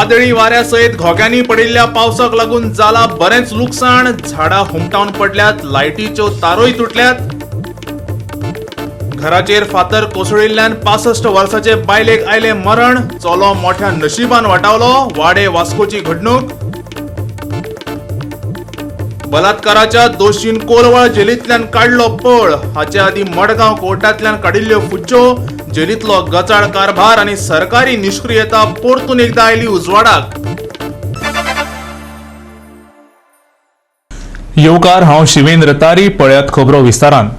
वादळी वाऱ्या सयत घोग्यांनी पडिल्ल्या पावसाक लागून जाला बरेंच लुकसाण. झाडां हुमटावन पडल्यात, लायटीच्यो तारोय तुटल्यात. घराचेर फातर कोसळिल्ल्यान 65 वर्साचे बायलेक आयलें मरण. चलो मोठ्या नशिबान वाटावलो. वाडे वास्कोची घडणूक. बलात्काराच्या दोशीन कोलवाळ जेलींतल्यान काडलो पळ. हाचे आदीं मडगांव कोर्टांतल्यान काडिल्ल्यो फुज्ज्यो. जेलींतलो गचाळ कारभार आनी सरकारी निश्क्रियता परतून एकदा आयली उजवाडाक. येवकार, हांव शिवेंद्र तारी. पळयात खबरो विस्तारान.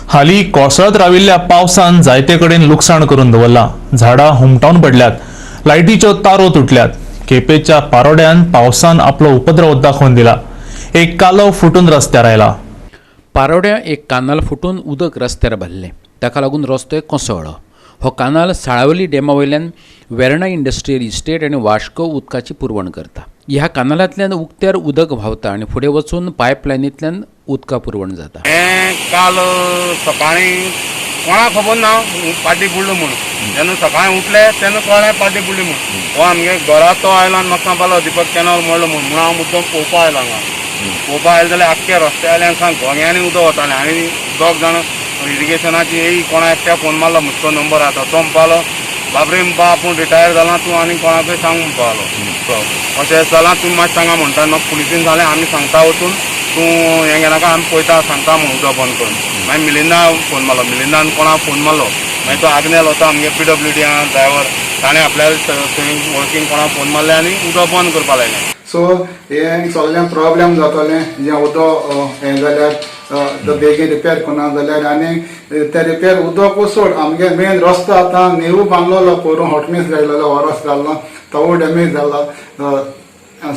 हालीं कोसळत राविल्ल्या पावसान जायते कडेन लुकसाण करून दवरलां. झाडां हुमटावन पडल्यात, लायटीच्यो तारो तुटल्यात. केपेच्या पारोड्यान पावसान आपलो उपद्रव दाखोवन दिला. एक कालव फुटून रस्त्यार आयला. पारोड्या एक कानाल फुटून उदक रस्त्यार भरलें. ताका लागून रस्तो कोसळ्ळो. हो कानाल साळावली डॅमा वयल्यान वेर्णा इंडस्ट्रियल इस्टेट आनी वास्को उदकाची पुरवण करता. ह्या कानालांतल्यान उक्त्यार उदक व्हांवता आनी फुडें वचून पायपलायनींतल्यान उदका पुरवण जाता. हें काल सकाळीं कोणाक खबर ना पाटी बुडलो म्हूण. जेन्ना सकाळीं उठले तेन्ना कळ्ळें पाटी बुडली म्हूण. हो आमगे घरा तो आयलो आनी म्हाका सांगपालो दीपक कॅनल मोडलो म्हूण. म्हणून हांव मुद्दम पळोवपा आयलो हांगा. पळोवपा आयलो जाल्यार आख्ख्या रस्त्या वयल्यान सांग घोंग्यांनी उदक वतालें. आनी दोग जाण इरिगेशनाची येई कोणा एकट्या फोन मारलो, म्हजो नंबर आसा तो म्हणपालो बाबरे म्हणपा आपूण रिटायर जाला, तूं आनी कोणाकय सांग म्हणपालो. अशें जालां तुमी मातशें सांगा म्हणटा. म्हाका पुलिसीन सांगलें आमी सांगता वचून, तूं हें घेनाका, आमी पळयता सांगता म्हूण उदक बंद करून. मागीर मिलिंदा फोन मारलो, मिलिंदान कोणाक फोन मारलो. मागीर तो आग्नेल वता आमगे PWD driver, ताणें आपल्या थंय वळखीन कोणाक फोन मारले आनी उदक बंद करपा लायलें. सो हें सगळें प्रॉब्लेम जातलें जें उदक हें जाल्यार बेगीन रिपेर करना जाल्यार. आनी ते रिपेर उदक सोड, आमगे मेन रस्तो आतां न्यू बांदलेलो पोरूं हॉटमिक्स घायलेलो वरस जाल्लो, तो डॅमेज जाला.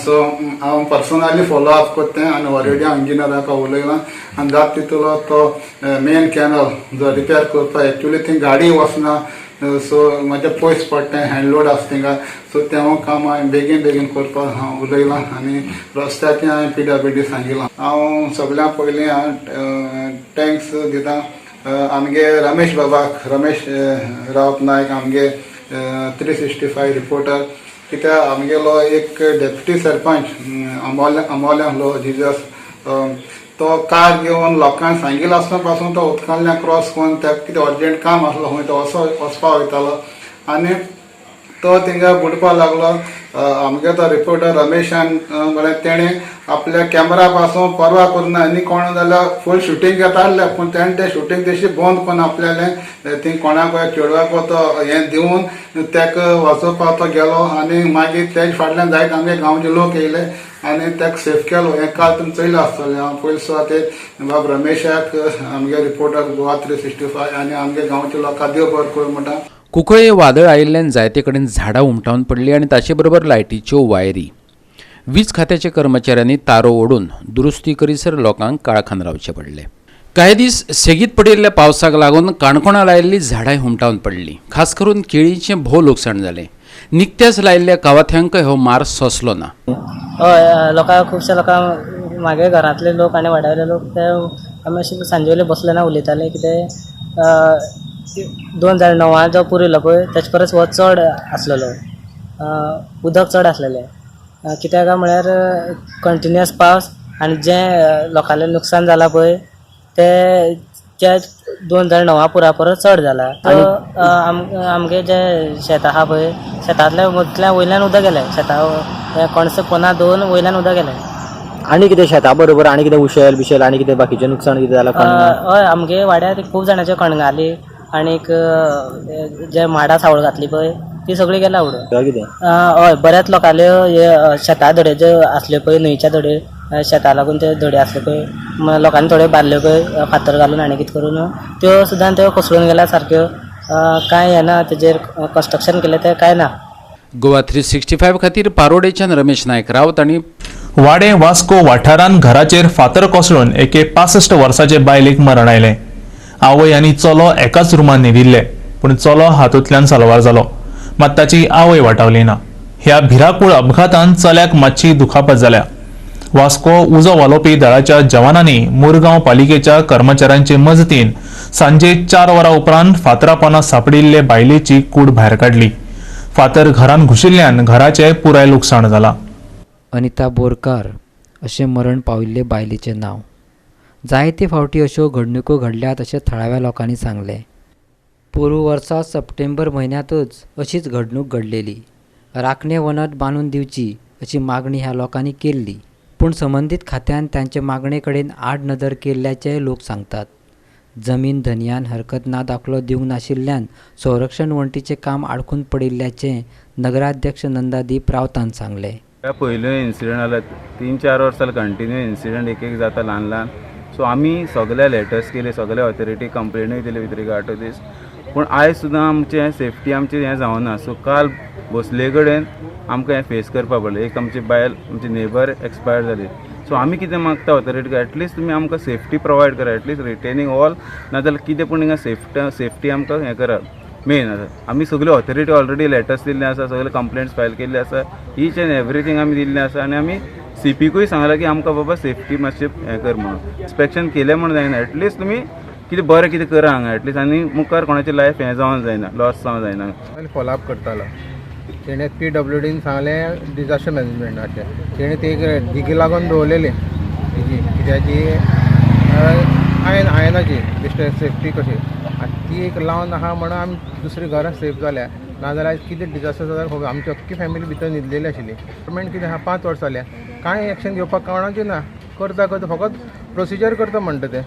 सो हांव पर्सनली फॉलो अप करता आनी ऑलरेडी हांव इंजिनियराक उलयलां आनी जाता तितलो तो मेन कॅनल जो रिपेर करपाक. एक्चुली थंय गाडी वचना, सो म्हाजें पयस पडटा, हँडलोड आसा थिंगा. सो तें काम हांवें बेगीन बेगीन करपाक हांव उलयलां आनी रस्त्याचें हांवें PWD सांगिलां. हांव सगळ्यां पयलीं हांव thanks दिता आमगे रमेश बाबाक, रमेश रावत नायक, आमगे 365 रिपोर्टर. कित्याक आमगेलो एक डेप्युटी सरपंच आंबोल्या आंबोल्या आहलो जिजस, तो कार घेवन लोकांक सांगिल्लो आसतना पासून तो उदकांतल्यान क्रॉस करून ताका कितें अर्जंट काम आसलो खंय, तो असो वचपा वयतालो आनी तो थिंगा बुडपा लागलो. आमगे तो रिपोर्टर रमेशान म्हळ्यार तेणें आपल्या कॅमेरा पासून परवा करुना. आनी कोण जाल्यार फूल शुटींग घेता आसले, पूण तेणें तें शुटींग तशी बंद करून आपल्यालें थंय कोणाक चेडवाक तो हें दिवन ताका वाचोवपाक तो गेलो. आनी मागीर तेज फाटल्यान जायत आमगे गांवचे लोक येयले आनी ताका सेफ केलो. हें काल तुमी चोयलें आसतलें. हांव पयले सुवातेर बाब रमेशाक, आमगे रिपोर्टर गोवा 365 आनी आमगे गांवच्या लोकांक देव बरो करूं म्हणटा. कुंकळे वादळ आयिल्ल्यान जायते कडेन झाडां उमटावन पडलीं आनी ताचे बरोबर लायटीच्यो वायरी. वीज खात्याच्या कर्मचाऱ्यांनी तारो ओडून दुरुस्ती करीसर लोकांक काळखान रावचें पडलें. कांय दीस सेगीत पडिल्ल्या पावसाक लागून काणकोणा लायिल्लीं झाडांय हुमटावन पडलीं. खास करून केळीचें भोव लुकसाण जालें. निकत्याच लायिल्ल्या कावाथ्यांकय हो मार सोंसलो ना. हय, लोकांक, खुबश्या लोकांक, म्हागे घरांतले लोक आनी वाड्यावयले लोक ते आमी अशे सांजे वेले बसले ना उलयताले कितें 2009 जो पूर येयलो पळय तेजे परस हो चड आसलेलो, उदक चड आसलेलें. कित्याक काय म्हळ्यार कंटिन्युअस पावस आनी जें लोकांलें लुकसाण जालां पळय तें त्या 2009 पुरा परस चड जाला. आमगे जे शेत आहा पळय, शेतांतल्या मदल्या वयल्यान उदक गेलें. शेतां कणसां पोना दोन वयल्यान उदक गेलें. आनी कितें शेता बरोबर आनी कितें उशेल बिशेल आनी कितें बाकीचें नुकसाण कितें जालां? हय, आमगे वाड्यार खूब जाणाच्यो कणगाली आनीक जे माडा सावळ घातली पळय ती सगळी गेल्या उडून. कितें? हय, बऱ्याच लोकांल्यो हे शेतां धडे ज्यो आसल्यो पळय, न्हंयच्या धडेर शेतां लागून ते धडे आसले पळय, लोकांनी थोड्यो बांदल्यो पळय फातर घालून आनी कितें करून, त्यो सुद्दां त्यो कोसळून गेल्या सारक्यो. कांय हें ना, तेजेर कन्स्ट्रक्शन केलें तें कांय ना. गोवा 365 खातीर पारोडेच्यान रमेश नायक रावत आनी वाडे वास्को वाठारांत घराचेर फातर कोसळून एके 65 वर्साचे बायलेक मरण आयलें. आवय आनी चलो एकाच रुमांत न्हिदिल्ले, पूण चलो हातूंतल्यान साल्वार जालो, मात ताची आवय वाटावली ना. ह्या भिराकूळ अपघातान चल्याक मातशी दुखापत जाल्या. वास्को उजो वालोवपी दळाच्या जवानांनी मुरगांव पालिकेच्या कर्मचाऱ्यांचे मजतीन सांजे 4 वरां उपरांत फातरापानां सांपडिल्ले बायलेची कूड भायर काडली. फातर घरान घुशिल्ल्यान घराचें पुराय लुकसाण जालां. अनिता बोरकार अशें मरण पाविल्ले बायलेचें नांव. जायते फावटी अश्यो घडणुको घडल्यात अशें थळाव्या लोकांनी सांगलें. पोरूं वर्सा सप्टेंबर म्हयन्यांतच अशीच घडणूक घडलेली. राखणे वणत बांदून दिवची अशी मागणी ह्या लोकांनी केल्ली, पूण संबंदीत खात्यान तांचे मागणे कडेन आडनदर केल्ल्याचेंय लोक सांगतात. जमीन धनयान हरकत ना दाखलो दिवंक नाशिल्ल्यान संरक्षण वण्टीचें काम आडखून पडिल्ल्याचें नगराध्यक्ष नंदादीप रावतान सांगलें. पयल्यो इन्सिडंट जाल्यार 3-4 वर्सां कंटिन्यू इन्सिडंट एक एक जाता ल्हान ल्हान. सो आमी सगळे लेटर्स केले, सगळे ऑथॉरिटी कंप्लेनूय दिले विथ रिगार्ड टू these, पूण आयज सुद्दां आमचें सेफ्टी आमचें हें जावना. सो काल बसले कडेन आमकां हें फेस करपा पडलें. एक आमची बायल, आमची नेबर एक्सपायर जाली. सो आमी कितें मागता ऑथॉरिटी, एटलिस्ट तुमी आमकां सेफ्टी प्रोवायड करा, एटलिस्ट रिटेनिंग वॉल नाजाल्यार कितें पूण हिंगा सेफ्टी आमकां हें करा. मेन आसा आमी सगळी ऑथॉरिटी ऑलरेडी लेटर्स दिल्ले आसा, सगळे कंप्लेंट्स फायल केल्ले आसा, ईच एंड एवरीथींग आमी दिल्लें आसा. आनी आमी सीपीकूय सांगलां की आमकां बाबा सेफ्टी मातशें हें कर म्हणून. इन्स्पेक्शन केलें म्हूण जायना, एटलिस्ट तुमी कितें बरें कितें करा हांगा एटलिस्ट, आनी मुखार कोणाची लायफ हें जावंक जायना, लॉस जावंक जायना. फॉलोअप करतालो तेणें PWDन सांगलें डिजास्टर मॅनेजमेंटाचें, तेणें ती एक धिगी लागून दवरलेली तेजी कित्याची आयनाची बेश्टे सेफ्टी कशी, आनी ती एक लावन आहा म्हणून आमी दुसरी घरां सेफ जाल्या. नाजाल्यार कितें डिजास्टर जाल्यार खबर आमची अख्खी फॅमिली भितर न्हिदलेली आशिल्ली. गव्हर्मेंट कितें आहा 5 वर्सां जाल्या कांय एक्शन घेवपाक कोणाचें ना, करता करता फकत प्रोसिजर करता म्हणटा ते.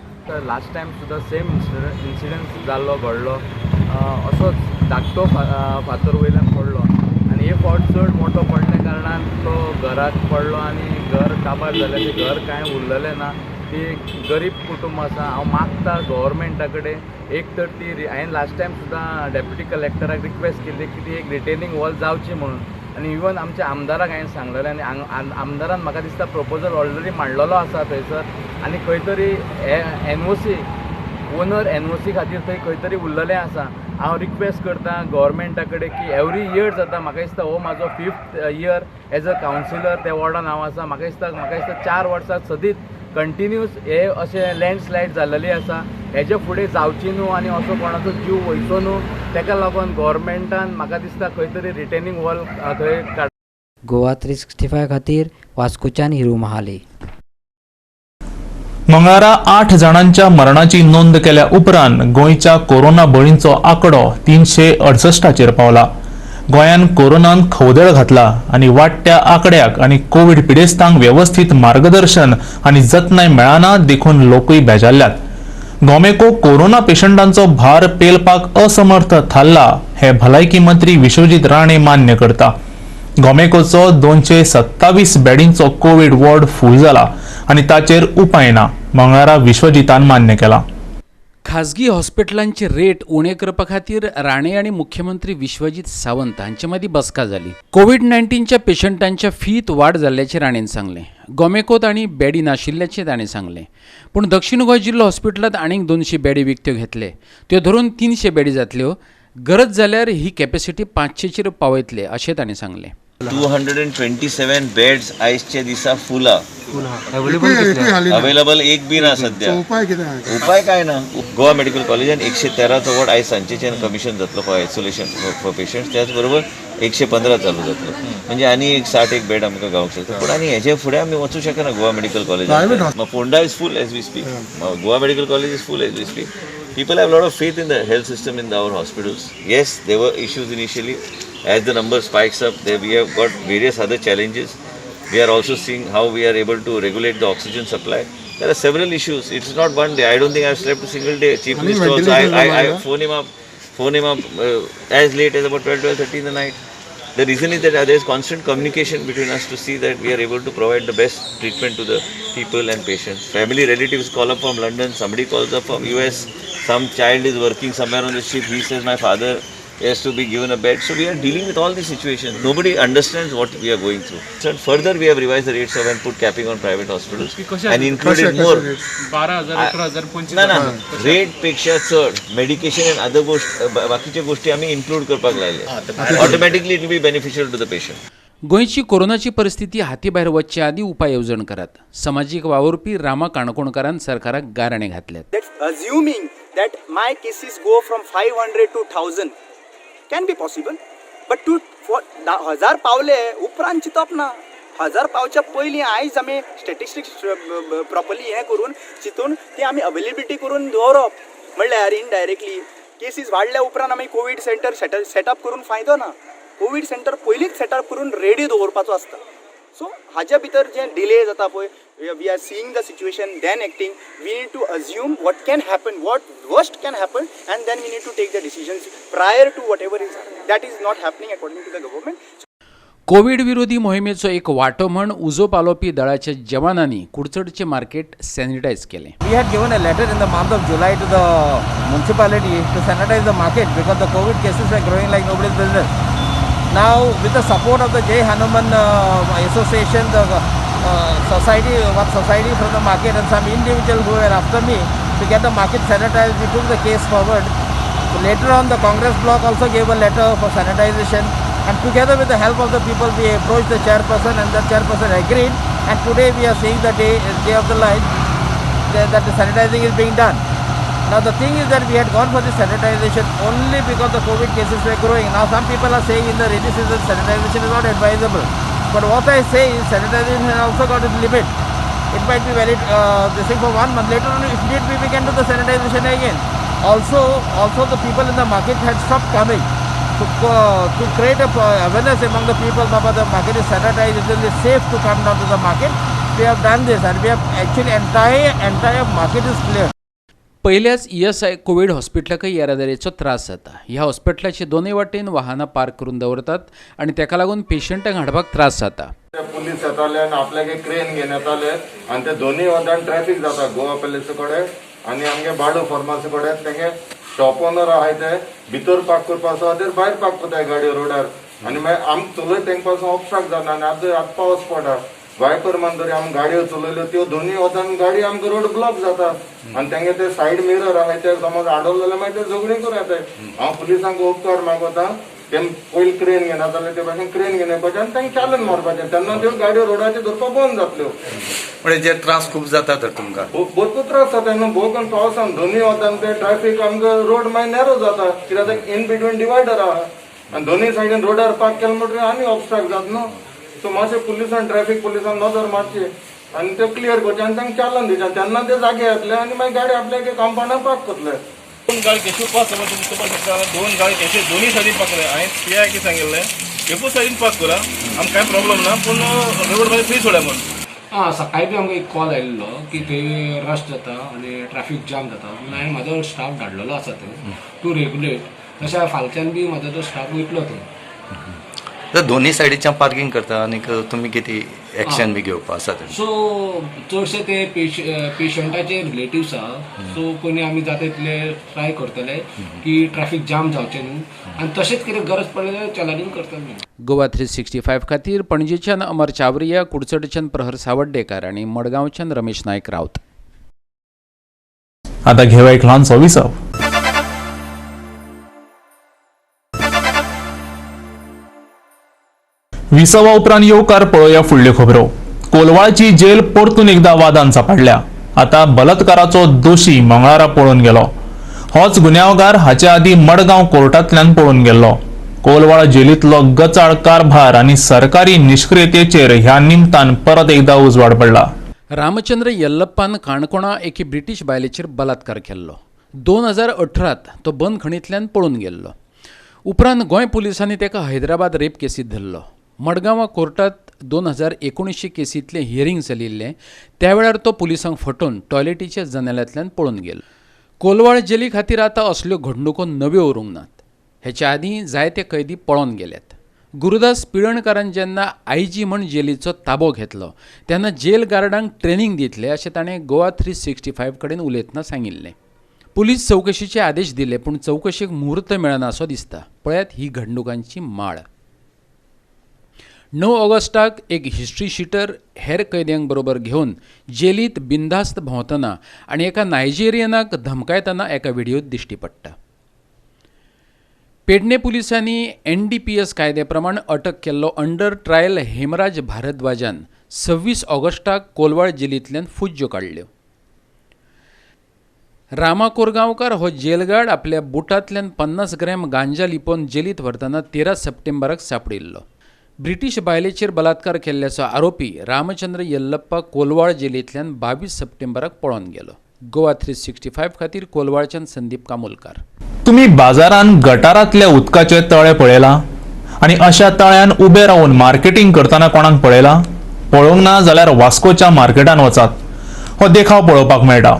लास्ट टायम सुद्दां सेम इन्सिडंट जाल्लो घडलो, असोच धाकटो फातर वयल्यान पडलो आनी हे फावट चड मोठो पडल्या कारणान तो घराक पडलो आनी घर काबार जालें. तें घर कांय उरलेलें ना. ती गरीब कुटुंब आसा. हांव मागता गव्हर्मेंटा कडेन एक तर ती हांवें लास्ट टायम सुद्दां डेप्युटी कलेक्टराक रिक्वेस्ट केल्ली की ती एक रिटेनिंग वॉल जावची म्हणून, आनी इवन आमच्या आमदाराक हांवें सांगलेलें आनी आमदारान म्हाका दिसता प्रपोजल ऑलरेडी मांडलेलो आसा थंयसर. आनी खंय तरी NOC owner NOC खातीर थंय खंय तरी उरलेलें आसा. हांव रिक्वेस्ट करता गव्हर्मेंटा कडेन की एवरी इयर जाता, म्हाका दिसता हो म्हाजो 5th year as a councillor त्या वॉर्डान हांव आसा. म्हाका दिसता 4 वर्सां सदींच कंटिन्यूस हे अशें लँडस्लायड जाल्लेली आसा. हेजे फुडें जावची न्हू आनी असो कोणाचो जीव वयचो न्हू, तेका लागून गव्हर्मेंटान म्हाका दिसता खंय तरी रिटेनिंग वॉल थंय काड. गोवा 365 खातीर वास्कोच्यान हिरू महाले. मंगळारा 8 जाणांच्या मरणाची नोंद केल्या उपरांत गोंयच्या कोरोना बळींचो आंकडो 368 पावला. गोंयान कोरोनान खवदळ घातला आनी वाडट्या आंकड्याक आनी कोवीड पिडेस्तांक वेवस्थीत मार्गदर्शन आनी जतनाय मेळना देखून लोकूय बेजारल्यात. गोमेको कोरोना पेशंटांचो भार पेलपाक असमर्थ थारला हे भलायकी मंत्री विश्वजीत राणे मान्य करता. गोमेकोचो 227 बेडींचो कोवीड वॉर्ड फूल जाला आनी ताचेर उपाय ना, मंगळारा विश्वजितान मान्य केला. खाजगी हॉस्पिटलांचे रेट उणे करपा खातीर राणे आनी मुख्यमंत्री विश्वजीत सावंत हांचे मदीं बसका जाली. कोवीड-19च्या पेशंटांच्या फीत वाड जाल्ल्याचें राणेन सांगलें. गोमेकोत आनी बेडी नाशिल्ल्याचें ताणें सांगलें. पूण दक्षिण गोंय जिल्लो हॉस्पिटलांत आनीक 200 बेडी विकत्यो घेतले, त्यो धरून 300 बेडी जातल्यो. गरज जाल्यार ही कॅपेसिटी 500चेर पावयतले अशें ताणें सांगलें. 227 बेड्स आयजच्या दिसा फुला अवेलेबल एक बी ना सध्या. उपाय काय ना, गोवा मेडिकल कॉलेजान 113चो वॉर्ड आयज सांजेच्यान कमिशन जातलो फॉर आयसोलेशन फॉर पेशंट्स. त्याच बरोबर 115 चालू जातलो, म्हणजे आनी एक 60 एक बेड आमकां गावंक शकता. पूण आनी हेजे फुडें आमी वचूं शकना गोवा मेडिकल कॉलेजान. Ponda is full as we speak, Goa medical college is full as we speak. People have a lot of faith in the health system in our hospitals. Yes, there were issues initially. As the number spikes up, there we have got various other challenges. We are also seeing how we are able to regulate the oxygen supply. There are several issues. It's not one day. I don't think I've slept a single day. Chief Minister also, I phone him up as late as about 12:30 in the night. The reason is that there is constant communication between us to see that we are able to provide the best treatment to the people and patients. Family relatives call up from London, somebody calls up from US, some child is working somewhere on the ship, he says my father has to be given a bed. So we are dealing with all these situations. Nobody understands what we are going through. So further we have revised the rates of and put capping on private hospitals and included more. 12,000, 18,000, ना ना, rate पेक्षा चड medication and other गोष्ट, बाकीच्या गोष्टी आम्ही include करपाक लायले. Automatically it will be beneficial to the patient. गोंयची कोरोनाची परिस्थिती हातीभायर वचचे आदीं उपाय येवजण करात. समाजीक वावुरपी रामा काणकोणकारान सरकाराक गाराणें घातल्यात. Assuming that my cases go from 500 to 1000 can be possible, but to 1000 पावले उपरांत चिंतप ना, 1000 पावच्या पयलीं आयज आमी स्टेटिस्टिक्स प्रॉपरली हें करून चिंतून ती आमी अवेलेबिलिटी करून दवरप. म्हणल्यार इनडायरेक्टली केसीस वाडल्या उपरांत आमी कोवीड सेंटर सेटअप करून फायदो ना, कोवीड सेंटर पयलींच सेटअप करून रेडी दवरपाचो आसता. सो हाज्या भितर जे डिले जाता पळय, we are seeing the situation then acting. We need to assume what can happen, what worst can happen, and then we need to take the decisions prior to whatever is that is not happening according to the government. Covid विरोधी मोहिमेचो एक वांटो म्हण उजो पालोवपी दळाच्या जवानांनी कुडचडचे market sanitise केलें. We had given a letter in the month of July to the municipality to sanitize the market because the COVID cases were growing like nobody's business. Now, with the support of the Jai Hanuman Association, the society, one society from the market and some individual who were after me to get the market sanitized, we took the case forward. So later on, the Congress bloc also gave a letter for sanitization, and together with the help of the people, we approached the chairperson, and the chairperson agreed. And today we are seeing the day of the light that the sanitizing is being done. Now the thing is that we had gone for the sanitization only because the COVID cases were growing. Now some people are saying in the rainy season sanitization is not advisable. But what I say is sanitization has also got its limit. It might be valid this thing for 1 month. Later on, if need be, we can do the sanitization again. Also the people in the market had stopped coming. To create a awareness among the people about the market is sanitized, it will be safe to come down to the market. We have done this, and we have actually entire market is clear. पयल्याच ESI Covid हॉस्पिटलाकय येरादारीचो त्रास जाता. ह्या हॉस्पिटलाचे दोनूय वाटेन वाहनां park करून दवरतात आनी ताका लागून पेशंटांक हाडपाक त्रास जाता. पुलीस येताले आनी आपल्याक क्रेन घेवन येताले आनी ते दोनूय वाटेन ट्रॅफिक जाता. गोवा पॅलेस कडेन आनी आमगे बाडू फार्मासी कडेन तेंगे शॉप ओनर आहाय ते भितर पार्क करपा आसा तर भायर पार्क करताय गाडयो रोडार आनी मागीर आमकां चलयत तेंका पासून ऑबस्ट्रक्ट जाता. आनी आतां पावस पडटा, वायपर मान जरी आमी गाडयो चलयल्यो त्यो दोनूय वतान गाडी आमकां रोड ब्लॉक जाता आनी तेंगे ते सायड मिरर आहाय ते समज आडवले जाल्यार मागीर ते झगडीं करून येताय. हांव पुलिसांक उपकार मागता, तेम पयलीं क्रेन घेना जाल्यार ते भाशेन क्रेन घेवन येवपाचें आनी तांकां चालन मारपाचें, तेन्ना त्यो गाडयो रोडाचेर धरपाक बंद जातल्यो. म्हणजे त्रास खूब जाता तर तुमकां? भरपूर त्रास जाता न्हू, भोव करून पावसान दोनूय वतान ते ट्रॅफिक आमकां रोड मागीर नॅरो जाता, कित्याक इन बिटवीन डिवायडर आहा आनी दोनूय सायडीन रोडार पार्क केलें म्हणटकीर आनी ऑबस्ट्रक्ट जाता न्हू. सो मातशें पुलिसान ट्रॅफिक पुलिसान नदर मारची आनी ते क्लियर करचे आनी तांकां चालन दिवचें, तेन्ना ते जागे येतले आनी मागीर गाडी आपल्या कंपाउंडार पार्क करतले. दोन गाडी कॅश्यू पास तुमी चोवपाक शकता, दोन गाडी कॅश्यू दोनूय सायडीन पार्क केले. हांवें पी I की सांगिल्लें एकूच सायडीन पार्क करा, आमकां कांय प्रॉब्लम ना, पूण रोड मागीर फ्री सोडया म्हूण. आं, सकाळी बी आमकां एक कॉल आयिल्लो की थंय रश जाता आनी ट्रॅफिक जाम जाता म्हणून हांवें म्हाजो स्टाफ धाडलेलो आसा थंय टू रेगुलेट. तशें फालच्यान बी म्हाजो तो स्टाफ वयतलो थंय. तर दोन्ही सायडीच्यान पार्किंग करता आनी तुमी कितें एक्शन बी घेवपा आसा? सो चडशे ते पेशंटाचे रिलेटिव्स आहा, सो कोणी आमी जाता तितले ट्राय करतले की ट्रॅफिक जाम जावचें न्हू आनी तशेंच कितें गरज पडलें जाल्यार चलानींग करतले. गोवा 365 खातीर पणजेच्यान अमर चावरिया, कुडचडच्यान प्रहर सावड्डेकार आनी मडगांवच्यान रमेश नायक राऊत. आता घेवा एक ल्हानसो विसव. विसवा उपरांत येवकार पळोवया फुडल्यो खबरो. कोलवाळची जेल परतून एकदा वादान सापडल्या. आता बलात्काराचो दोशी मंगळारा पळून गेलो. होच गुन्यांवगार हाचे आदीं मडगांव कोर्टांतल्यान पळून गेल्लो. कोलवाळ जेलींतलो गचाळ कारभार आनी सरकारी निश्क्रियतेचेर ह्या निमतान परत एकदा उजवाड पडला. रामचंद्र यल्लप्पान काणकोणा एके ब्रिटीश बायलेचेर बलात्कार केल्लो. 2018 तो बंदखणींतल्यान पळून गेल्लो. उपरांत गोंय पुलिसांनी ताका हैदराबाद रेप केसींत धरलो. मडगांवा कोर्टात 2019 केसींतलें हियरींग चलिल्लें त्या वेळार तो पुलिसांक फटोवन टॉयलेटीच्या जनेलांतल्यान पळून गेलो. कोलवाळ जेली खातीर आतां असल्यो घडणुको नव्यो उरूंक नात. हेच्या आदीं जायते कैदी पळोवन गेल्यात. गुरुदास पिळणकारान जेन्ना आयजी म्हण जेलीचो ताबो घेतलो तेन्ना जेल गार्डांक ट्रेनींग दितले अशें ताणें गोवा 365 कडेन उलयतना सांगिल्लें. पुलीस चवकशीचे आदेश दिले पूण चवकशेक मुहूर्त मेळना असो दिसता. पळयात ही घडणुकांची माळ. 9 ऑगस्टाक एक हिस्ट्री शिटर हेर कैद्यांक बरोबर घेवन जेलींत बिनधास्त भोंवतना आनी एका नायजेरियनाक धमकायतना एका व्हिडियोत दिश्टी पडटा. पेडणे पुलिसांनी NDPS कायद्या प्रमाण अटक केल्लो अंडर ट्रायल हेमराज भारद्वाजान 26 ऑगस्टाक कोलवाळ जेलींतल्यान फुज्ज्यो काडल्यो. रामा कोरगांवकार हो जेलगार्ड आपल्या बुटांतल्यान 50 ग्रॅम गांजा लिपोवन जेलींत व्हरतना 13 सप्टेंबराक सांपडिल्लो. ब्रिटीश बायलेचेर बलात्कार केल्ल्याचो आरोपी रामचंद्र यल्लप्पा कोलवाळ जेलींतल्यान 22 सप्टेंबराक पळोवन गेलो. गोवा 365 खातीर कोलवाळच्यान संदीप कामोलकार. तुम्ही बाजारान गटारांतल्या उदकाचे तळे पळयला आनी अशा तळ्यान उबे रावन मार्केटिंग करतना कोणाक पळयला? पळोवंक ना जाल्यार वास्कोच्या मार्केटान वचात, हो देखाव पळोवपाक मेळटा.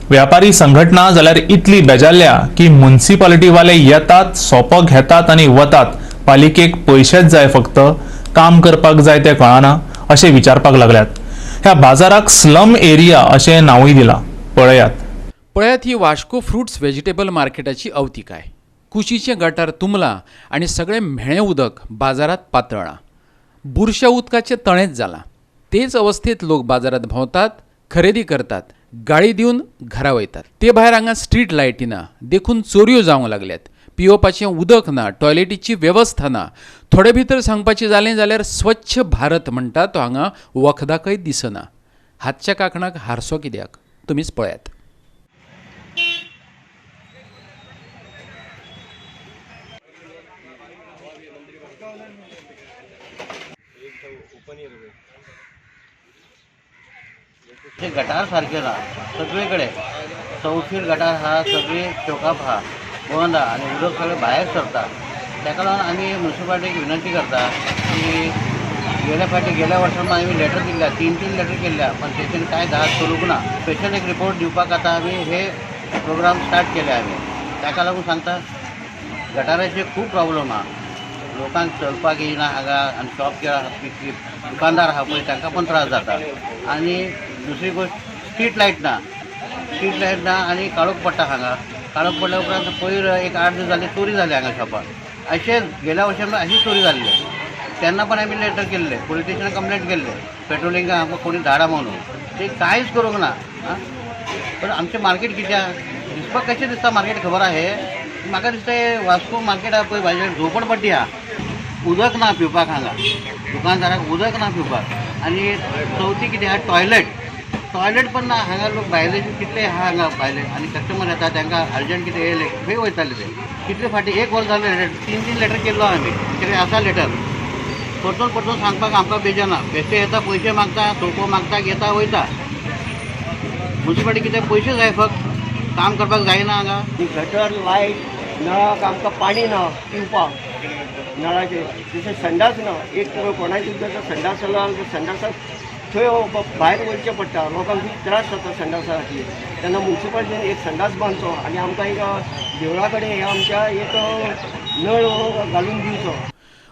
व्यापारी संघटना जाल्यार इतली बेजारल्या की म्युनिसिपालिटीवाले येतात, सोपो घेतात आनी वतात. पालिकेक पयशेच जाय, फक्त काम करपाक जाय तें कळना अशें विचारपाक लागल्यात. ह्या बाजाराक स्लम एरिया अशें नांवूय दिलां. पळयात पळयात ही वास्को फ्रुट्स व्हेजिटेबल मार्केटाची अवतिकाय. कुशीचें गटार तुंबलां आनी सगळें म्हेळें उदक बाजारांत पातळ्ळां. बुरश्या उदकाचें तळेंच जालां. तेच अवस्थेंत लोक बाजारांत भोंवतात, खरेदी करतात, गाळी दिवन घरा वयतात. ते भायर हांगा स्ट्रीट लायटी ना, देखून चोरयो जावंक लागल्यात. पियोवपाचें उदक ना, टॉयलेटीची वेवस्था ना. थोडे भितर सांगपाचें जालें जाल्यार स्वच्छ भारत म्हणटा तो हांगा वखदाकय दिसना. हातच्या कांकणाक हारसो कित्याक, तुमीच पळयात. गटार सारकें ना सगळे कडेन, चौखीर गटार आहा, सगळी चोकअप आहा, बंद आहा आनी उदक सगळें भायर सरता. ताका लागून आमी म्युनिसिपालिटीक विनंती करता की गेल्या फावटी गेल्या वर्सा आमी लेटर दिल्ल्या, 3-3 लेटर केल्ल्या, पण तेचेर कांय दाद करूंक ना. स्पेशल एक रिपोर्ट दिवपाक आतां आमी हे प्रोग्राम स्टार्ट केले आमी. ताका लागून सांगता गटाराचे खूब प्रॉब्लम आहा, लोकांक चलपाक येयना हांगा आनी शॉप दुकानदार आहा पळय तांकां पण त्रास जाता. आनी दुसरी गोश्ट स्ट्रीट लायट ना, स्ट्रीट लायट ना आनी काळोख पडटा हांगा. काळोख पडल्या उपरांत पयर एक 8 दीस जाले चोरी जाली हांगा शॉपार. अशेंच गेल्या वर्सा अशी चोरी जाल्ली, तेन्ना पण आमी लेटर केल्ले, पुलीस स्टेशनार कंप्लेंट केल्ले, पेट्रोलिंगाक आमकां कोणी धाडा म्हणून, ते कांयच करूंक ना. पण आमचें मार्केट कित्याक दिसपाक कशें दिसता मार्केट खबर आहा, म्हाका दिसता हे वास्को मार्केट आहा पळय भायर झोपडपट्टी आहा, उदक ना पिवपाक हांगा, दुकानदाराक उदक ना पिवपाक. आनी चवथी कितें आहा टॉयलेट, टॉयलेट पण ना हांगा. लोक भायले कितले आहा हांगा भायले आनी कस्टमर येता तांकां अर्जंट कितें येयले खंय वयताले ते. कितले फाटी 1 वर्स जालें 3-3 लेटर केल्लो आमी, आमचे आसा लेटर, परतून परतून सांगपाक आमकां बेजना. बेश्टे येता पयशे मागता, सोपो मागता, घेता वयता. म्युनिसिपालिटी कितें पयशे जाय फक्त, काम करपाक जायना हांगा. गटर लायट नळाक आमकां पाणी ना पिवपाक, नळाचेर तशें संडास ना. एक कोणायचो जर संडास जालो जाल्यार संडासाक थंय भायर वयचें पडटा, लोकांक खूब त्रास जाता संडासा खातीर. तेन्ना म्युनिसिपालिटीन एक संडास बांदचो आनी आमकां एक देवळा कडेन आमच्या एक नळ घालून दिवचो.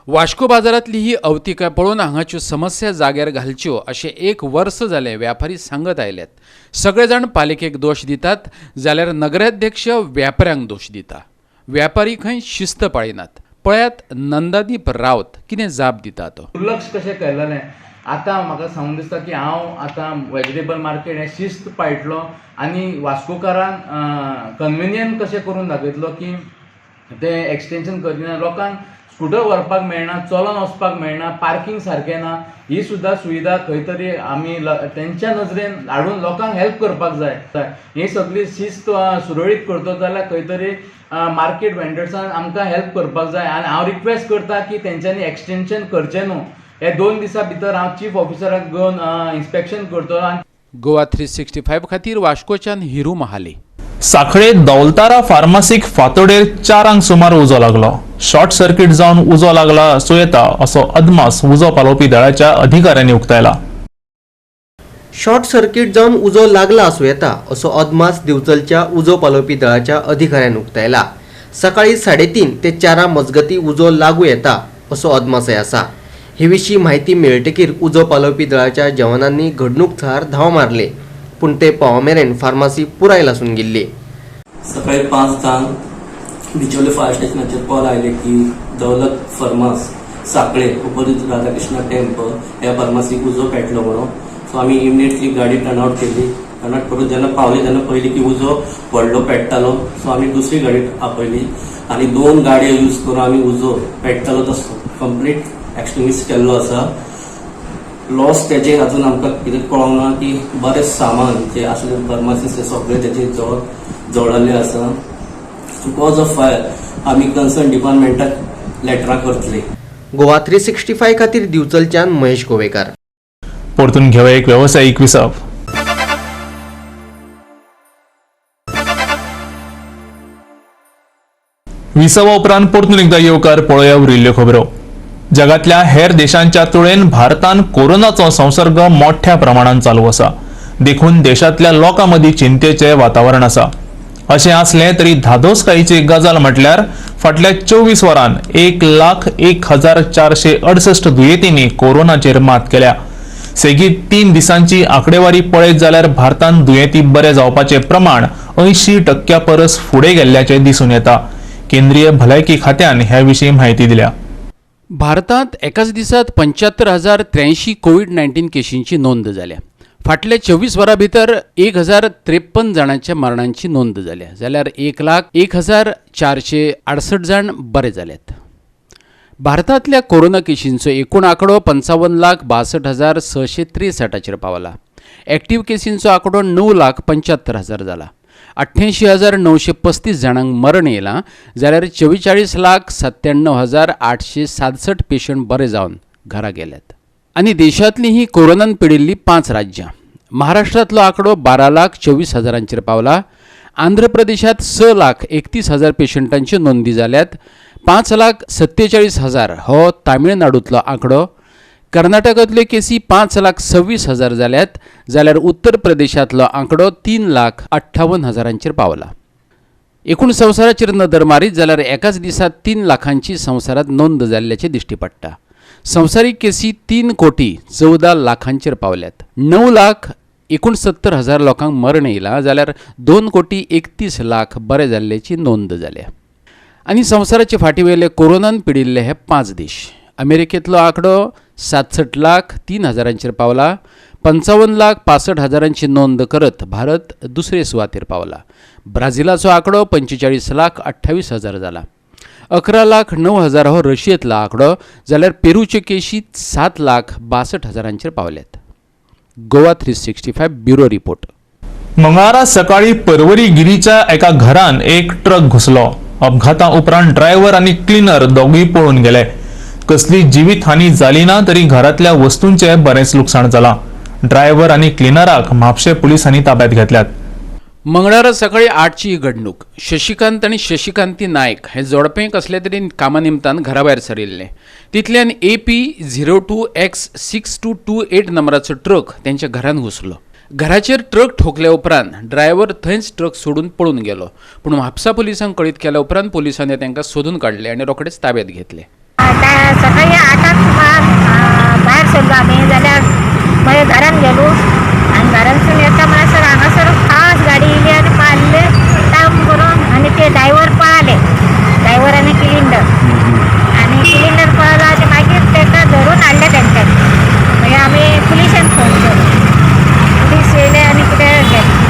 वास्को बाजारांतली ही अवतिकाय पळोवन हांगाच्यो समस्या जाग्यार घालच्यो अशें 1 वर्स जालें व्यापारी सांगत आयल्यात. सगळे जाण पालिकेक दोश दितात जाल्यार नगराध्यक्ष व्यापाऱ्यांक दोश दिता. व्यापारी खंय शिस्त पाळिनात. पळयात नंदादीप रावत कितें जाप दिता तो. दुर्लक्ष कशें केलेलें आतां म्हाका सांगून दिसता की हांव आतां वेजिटेबल मार्केट हें शिस्त पाळटलो आनी वास्कोकारांक कन्विनियंट कशें करून दाखयतलो की तें एक्सटेंशन करिना, लोकांक स्कुटर व्हरपाक मेळना, चलोन वचपाक मेळना, पार्किंग सारकें ना, ही सुद्दां सुविधा खंय तरी आमी तेंच्या नजरेन हाडून लोकांक हेल्प करपाक जाय. ही सगळी शिस्त सुरळीत करतलो जाल्यार खंय तरी मार्केट वेंडर्सान आमकां हेल्प करपाक जाय. आनी हांव रिक्वेस्ट करता की तेंच्यांनी एक्सटेंशन करचें न्हू. हे 2 दिसां भितर हांव चीफ ऑफिसराक घेवन इन्स्पेक्शन करतलो. गोवा 365 खातीर वास्कोच्यान हिरू महाले. साखळे दौलतारा फार्मासीक फातोडेर 4 सुमार उजो लागलो. शॉर्ट सर्किट जावन उजो लागला आसूं येता असो अदमास उजो पालोवपी दळाच्या अधिकाऱ्यांनी उक्तायला. शॉर्ट सर्किट जावन उजो लागला आसूं येता असो अदमास दिवचलच्या उजो पालोवपी दळाच्या अधिकाऱ्यांनी उक्तायला. सकाळी 3:30 ते 4 मजगती उजो लागू येता असो अदमासय आसा. हे विशीं म्हायती मेळटकीर उजो पालोवपी दळाच्या जवानांनी घडणूक थळार धांव मारले, पूण ते पावो मेरेन फार्मासी पुराय लासून गेल्ली. सकाळी 5:10 बिचोले फायर स्टेशनाचेर कॉल आयले की दौलत फार्मास साखळे ओपोजीट राधाकृष्ण टेम्पल ह्या फार्मासीक उजो पेटलो म्हणून. सो आमी इमिडिएटली गाडी टर्नआउट केली. टर्नआउट करून जेन्ना पावली तेन्ना पळयली की उजो व्हडलो पेट्टालो. सो आमी दुसरी गाडी आपयली आनी 2 गाडयो यूज करून आमी उजो पेट्टालो तो कंप्लीट एक्सटिंग्विश केल्लो आसा. लॉस तेजे अजून आमकां कितें कळोंक ना की बरें सामान जे आसलें फार्मासीस ते सगळें तेजे जवळ जळिल्ले आसा. सो कॉज ऑफ फायर आमी कन्सर्न डिपार्टमेंटाक लेटरां करतले. गोवा 365 खातीर दिवचलच्यान महेश गोवेकार. परतून घेवया एक वेवसायीक विसव. विसवा उपरांत परतून एकदा येवकार पळोवया उरिल्ल्यो खबरो. जगांतल्या हेर देशांच्या तुळेन भारतान कोरोनाचो संसर्ग मोठ्या प्रमाणान चालू आसा, देखून देशांतल्या लोकां मदीं चिंतेचें वातावरण आसा. अशें आसलें तरी धादोसकायेची गजाल म्हटल्यार फाटल्या 24 वरां 1,01,468 दुयेंतींनी कोरोनाचेर मात केल्या. सेगीत 3 दिसांची आंकडेवारी पळयत जाल्यार भारतान दुयेंती बरे जावपाचें प्रमाण 80% परस फुडें गेल्ल्याचें दिसून येता. केंद्रीय भलायकी खात्यान ह्या विशीं म्हायती दिल्या. भारतांत एकाच दिसात 75,083 कोवीड-19 केशींची नोंद जाल्या. फाटल्या 24 वरां भितर 1,053 जाणांच्या मरणांची नोंद जाल्या, जाल्यार 1,01,468 जाण बरे जाल्यात. भारतांतल्या कोरोना केशींचो एकूण आंकडो 55,62,663 पावला. एक्टीव केसींचो आंकडो 9,75,000 जाला. 88,935 जाणांक मरण येयलां, जाल्यार 44,97,867 पेशंट बरे जावन घरा गेल्यात. आनी देशांतलीं ही कोरोनान पिडिल्लीं 5 राज्यां. महाराष्ट्रांतलो आंकडो 12,24,000 पावला. आंध्र प्रदेशांत 6,31,000 पेशंटांच्यो नोंदी जाल्यात. 5,47,000 हो तामिळनाडूंतलो आंकडो. कर्नाटकांतल्यो केसी 5,26,000 जाल्यात, जाल्यार उत्तर प्रदेशांतलो आंकडो 3,58,000 पावला. एकूण संवसाराचेर नदर मारीत जाल्यार एकाच दिसा 3 लाखांची संवसारांत नोंद जाल्ल्याचें दिश्टी पडटा. संवसारीक केसी 3,14,00,000 पावल्यात. 9,69,000 लोकांक मरण येयलां, जाल्यार 2,31,00,000 बरे जाल्ल्याची नोंद जाल्या. आनी संवसाराचे फाटी वयले कोरोनान पिडिल्ले हे 5 देश. अमेरिकेंतलो आंकडो 67,03,000 पावला. 55,65,000 नोंद करत भारत दुसरे सुवातेर पावला. ब्राझिलाचो आंकडो 45,28,000 जाला. 11,09,000 हो रशियेंतलो आंकडो, जाल्यार पेरूच्यो केशी 7,62,000 पावल्यात. Goa 365 bureau report. मंगळारा सकाळी परवरी गिरीच्या एका घरान एक ट्रक घुसलो. अपघाता उपरांत ड्रायव्हर आनी क्लिनर दोगूय पळून गेले. कसली जीवित हानी जाली ना तरी घरांतल्या वस्तूंचें बरेंच लुकसाण जालां. ड्रायव्हर आनी क्लिनराक म्हापशें पुलिसांनी ताब्यात घेतल्यात. मंगळारा सकाळी 8ची ही घडणूक. शशिकांत आनी शशिकांती नायक हे जोडपें कसल्या तरी कामा निमतान घरा भायर सरिल्लें. तितल्यान AP 02X 6228 नंबराचो ट्रक तेंच्या घरांत घुसलो. घराचेर ट्रक ठोकल्या उपरांत ड्रायव्हर थंयच ट्रक सोडून पळून गेलो. पूण म्हापसा पुलिसांक कळीत केल्या उपरांत पुलिसांनी तांकां सोदून काडले आनी रोखडेच ताब्यात घेतले. सकाळी 8 सुमार भायर सरलो आमी, जाल्यार मागीर घरान गेलो आनी घरानसून येता म्हणसर हांगासर फास्ट गाडी येयली आनी मारले टाम करून, आनी ते ड्रायव्हर पळाले, ड्रायव्हर आनी क्लिनर, आनी क्लिनर पळालो आनी मागीर ताका धरून हाडले तेंच्यांनी. मागीर आमी पुलिसान फोन केलो, पुलीस येयले आनी कितें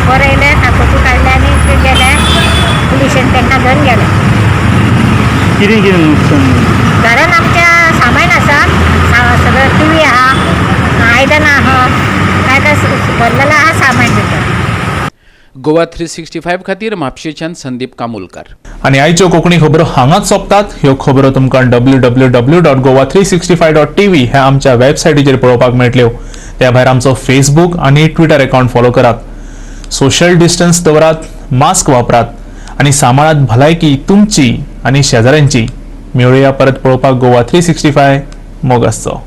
बरें येयले, कागदपत्र काडले आनी ते गेले पुलिशेन तांकां धरून गेले. कितें कितें नुकसान? घरान आमच्या सामान आसा, सगळें टी व्ही आहा, आयदनां आहा, काय काय भरलेलें आहा सामान भितर. गोवा 365 खातीर म्हापशेच्यान संदीप कामुलकार. आनी आयच्यो कोंकणी खबरो हांगाच सोंपतात. ह्यो खबरो तुमकां www.goa365.tv ह्या आमच्या वेबसायटीचेर पळोवपाक मेळटल्यो. त्या भायर आमचो फेसबूक आनी ट्विटर अकाउंट फॉलो करात. सोशल डिस्टन्स दवरात, मास्क वापरात आनी सांबाळात भलायकी तुमची आनी शेजाऱ्यांची. मेळुया परत पळोवपाक गोवा 365. मोग आसचो.